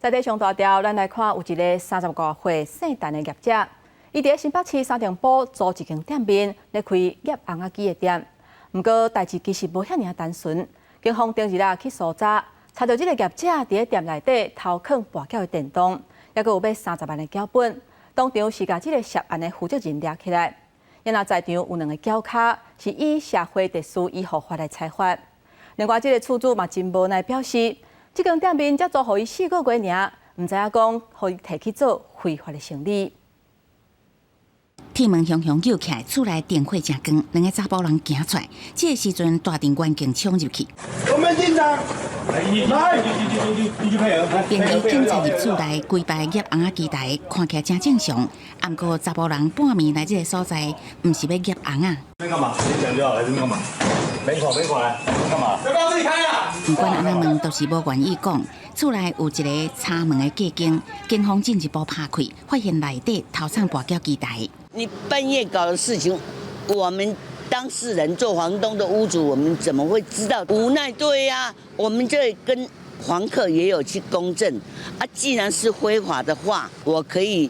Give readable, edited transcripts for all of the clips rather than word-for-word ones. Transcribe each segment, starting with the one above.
在這上大條，咱來看有一个30外歲姓陳的業者，伊佇新北市三重埔租一間店面，咧開醃尪仔雞的店。毋過代誌其實無遐爾單純，警方頂日啊去搜查，查著這个業者佇店內底偷囥跋筊的電動，猶閣有欲30萬的繳本，當場是共這个涉案的負責人掠起來。因若在場有兩个繳跤，是以社會特殊醫護法來裁罰。另外，這个厝主嘛真無奈表示，這間店面才租予伊4個月爾，毋知影講予伊提去做非法的生意。鐵門雄雄扭起來，厝內電火誠光，兩个查埔人行出來，這个時陣大陣員警衝入去。我們警長，來，便衣警察入厝內，規排醃尪仔機台，看起來誠正常。毋過查埔人半暝來這个所在，毋是欲醃尪仔。這邊幹嘛？你講就好，來這邊幹嘛？門口，門口來，幹嘛？要不要自己開啊？毋管按怎問，都是無願意講。厝內有一个插門的隔間，警方進一步拍開，發現內底偷藏跋筊機台。你半夜搞的事情，我們當事人做房東的屋主，我們怎麼會知道？無奈，對呀，我們這跟房客也有去公證啊。既然是非法的話，我可以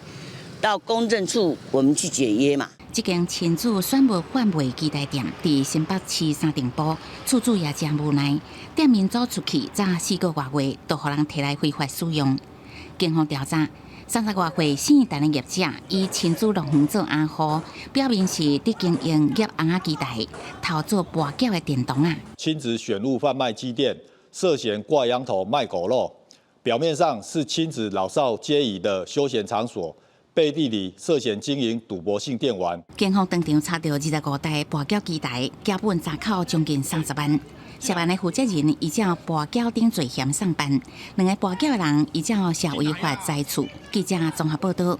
到公證處，我們去解約嘛。這間親子選物販賣機台店，佇新北市三重埔，厝主也誠無奈，店面租出去才4個外月，就予人提來非法使用。警方調查，30外歲姓陳的業者以親子樂園做掩護，表面是佇經營醃尪仔機台，偷做跋筊的電動仔。親子選物販賣機店涉嫌掛羊頭賣狗肉，表面上是親子老少皆宜的休閒場所，背地裡涉嫌經營賭博性電玩。警方當場查著25台跋筊機台，繳本查扣將近30萬。涉案的負責人依照跋筊等罪嫌送辦，兩个跋筊的人依照社維法裁處。記者綜合報道。